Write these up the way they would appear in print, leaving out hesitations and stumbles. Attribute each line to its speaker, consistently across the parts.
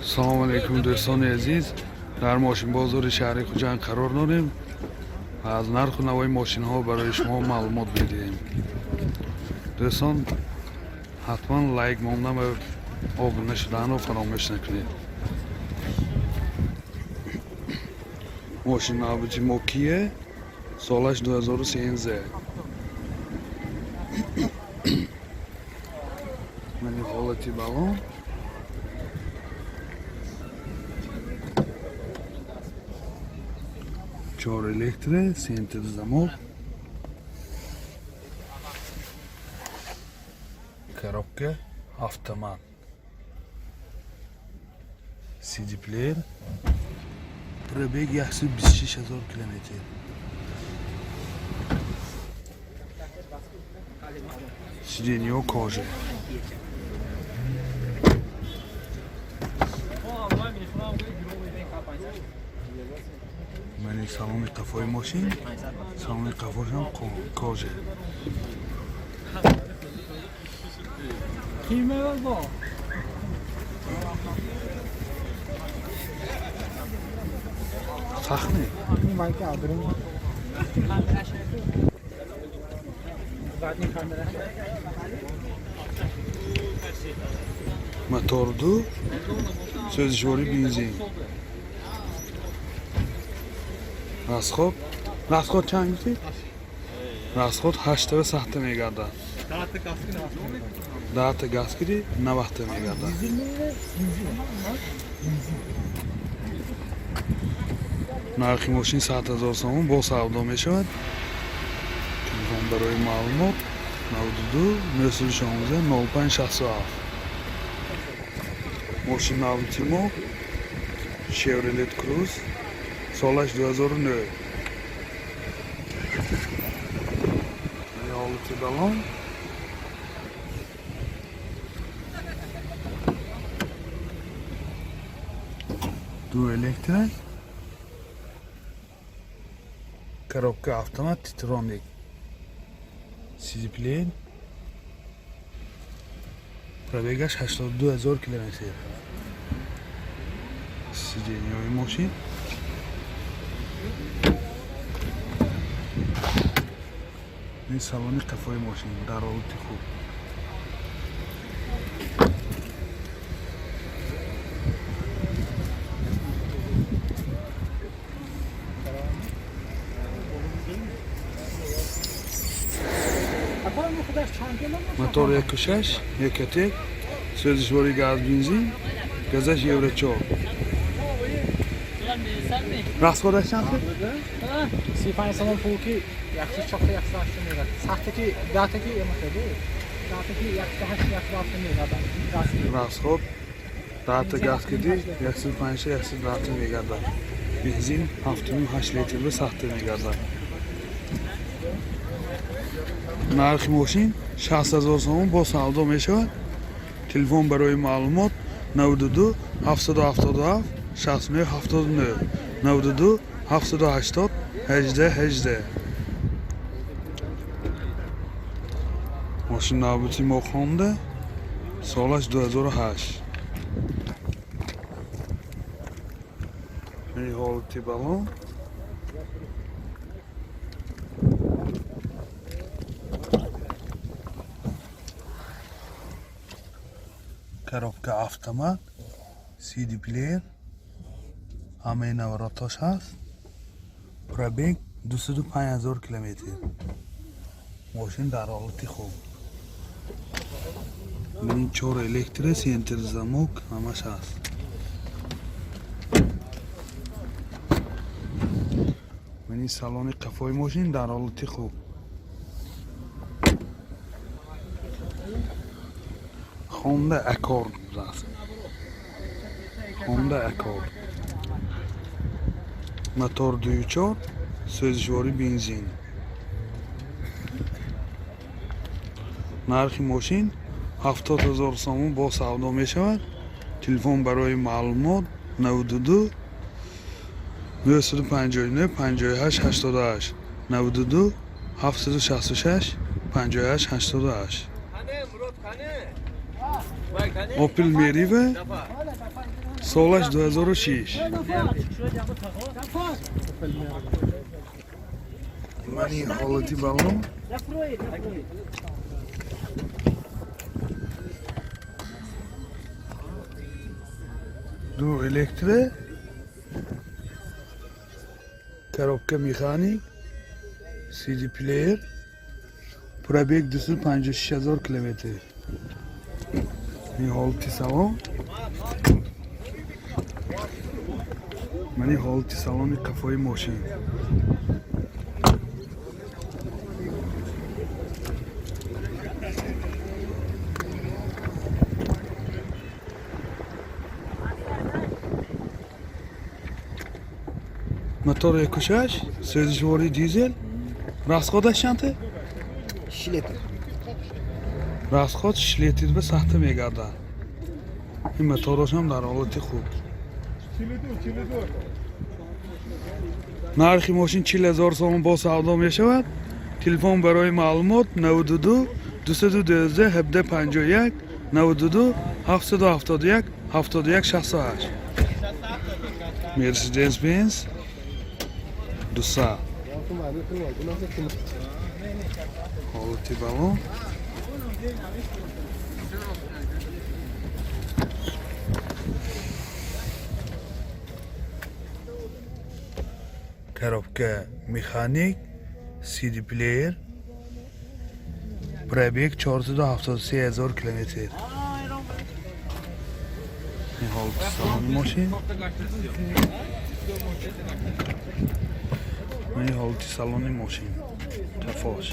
Speaker 1: Салому алейкум, дӯстони азиз. Дар мошинбозори шаҳри Хуҷанд қарор дорем ва аз нарху навои мошинҳо барои шумо маълумот медиҳем. Дӯстон, ҳатман лайк мондан ва обуна шуданро фаромӯш накунед. Мошин навбати мо Кия, солаш 2013. Мани ҳолати балон. Чор электро, центр замок, коробка автомат, CD плеер, пробег 126 ҳазор километр. Сиденье кожа. Мани салони қафои мошин, салони қафошам кожа.
Speaker 2: Киме бо?
Speaker 1: Сахт не?
Speaker 2: Майка абрин. Задний камера.
Speaker 1: Мотор ду, сӯзишворӣ бензин. Расход, расход чанд гуфтед? Расход ҳаштава сахта мегардад. Даҳта газ киди, навахта мегардад. Нархи мошин 100 000 сомон, бо савдо мешавад. Телефон барои маълумот: 92 916 05 67. Мошин навбати мо Chevrolet Cruze, солаш 2009. Ҳолати балон. Ду электро, коробка автомат Титроник, CD плеер, пробег аш 82 ҳазор километр. Сиденье ҳои мошин. Ин салони қафои мошин дар ҳолати хуб. Мотор 1.6 Ecotec, сӯзишвори газ бензин, газаш евро 4. Расход аш чанд?
Speaker 2: 35 сомон пулки, якси чорта, якси ҳашта мегад. Сахтаки датаки эмахеду. Датаки якси ҳашт, якси ҳафта мегад.
Speaker 1: Расход даҳта газ киди, 105, 110 мегардад. Бензин 7,8 литр ба сахта мегардад. Нархи мошин 60 000 сомон, бо савдо мешавад. Телефон барои маълумот: 92 777 69 79, 92 780 18 18. Мошин навбати мо Хонда, солаш 2008. Ин ҳолати балон. Коробка автомат, CD плеер, ҳамаи наворотош ҳаст. Пробег 205 ҳазор километр. Мошин дар ҳолати хуб. Ин чор электро, центр замок, ҳамаш ҳаст. Ин салони қафои мошин дар ҳолати хуб. Хонда Аккорд аст. Хонда Аккорд, мотор 2.4, сӯзишворӣ бензин. Нархи мошин 70 000 сомон, бо савдо мешавад. Телефон барои маълумот: 92 959 58 88, 92 766 58 88. Опел Мерива. Солаш 2006. Мани ҳолати балон. Ду электро, коробка механик, CD плеер, пробег 256 000 километр. Ин ҳолати салон. Мани ҳолати салони қафои мошин. Мотор 1.6, сӯзишвории дизел. Расходаш чанте?
Speaker 2: 6 литр.
Speaker 1: Расход 6 литр ба сахта мегардад. Ин моторошам дар ҳолати хуб. Нархи мошин 40 000 сомон, бо савдо мешавад. Телефон барои маълумот: 92 212 17 51, 92 771 71 68. Мерседес Бенз 200, ҳолати балон. Коробка механик, CD плеер, пробег 473 000 километр. Ин ҳолати салони мошин. Ин ҳолати салони мошин тафош.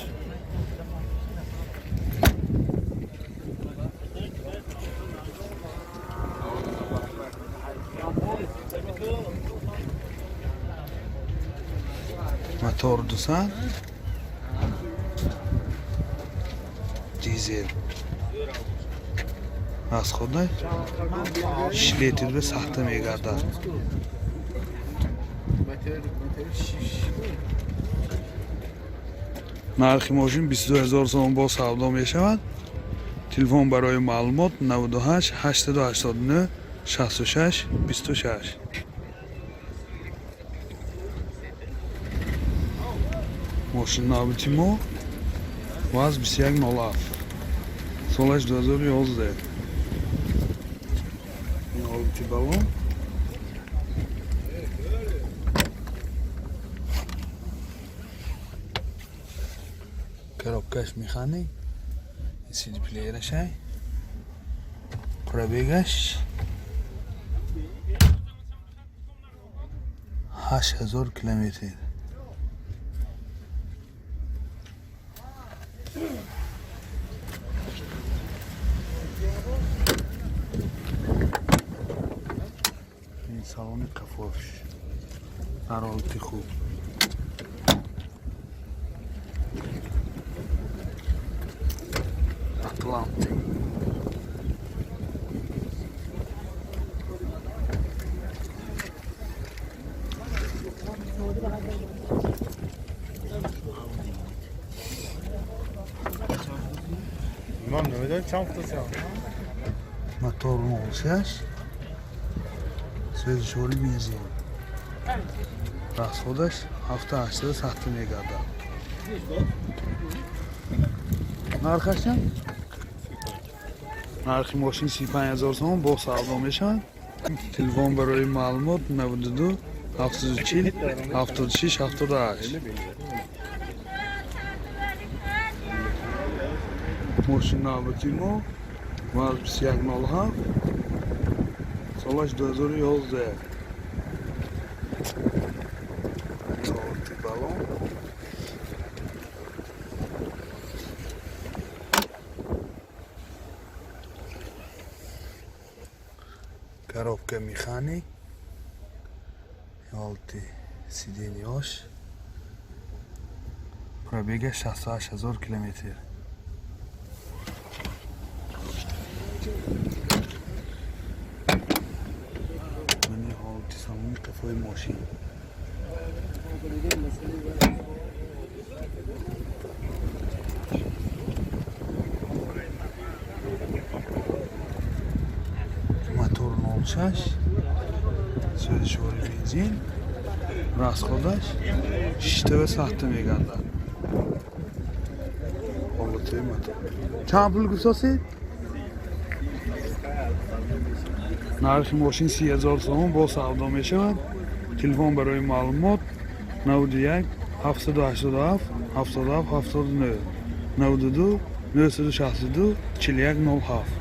Speaker 1: Мотор 200, дизел, расхода 6 литр ба сахта мегардад. Нархи мошин 22 000 сомон, бо савдо мешавад. Телефон барои маълумот: 98 889 66 26. Мошин навбати мо ВАЗ 2107, солаш 2011. Ин ҳолати балон. Коробкаш механик, CD плеерашай, пробегаш 8000 километр. Ин салони қафош дар ҳолати хуб. Атлантик.
Speaker 2: Ман намедонам чанд футасям.
Speaker 1: Мотор 06, сӯзишвори бензин, расходаш 7-8 сахта мегардад. Нархаш чанд? Нархи мошин 35 000 сомон, бо савдо мешавад. Телефон барои маълумот: 92 740 76 78. Мошин навбати мо ВАЗ 2107, солаш 2011. Ҳолати балон. Коробка механик, ҳолати сиденьяш, пробега 68 000 километр. Мани ҳолати салони қафои мошин. Мотор 06. Сӯзишвори бензин расходаш шиштава сахта мегардад. Ҳолатои мотор. Чанд пул гуфтосед? Нархи мошин 30 000 сомон, бо савдо мешавад. Телефон барои маълумот: 91 787 77 79, 92 962 41 07.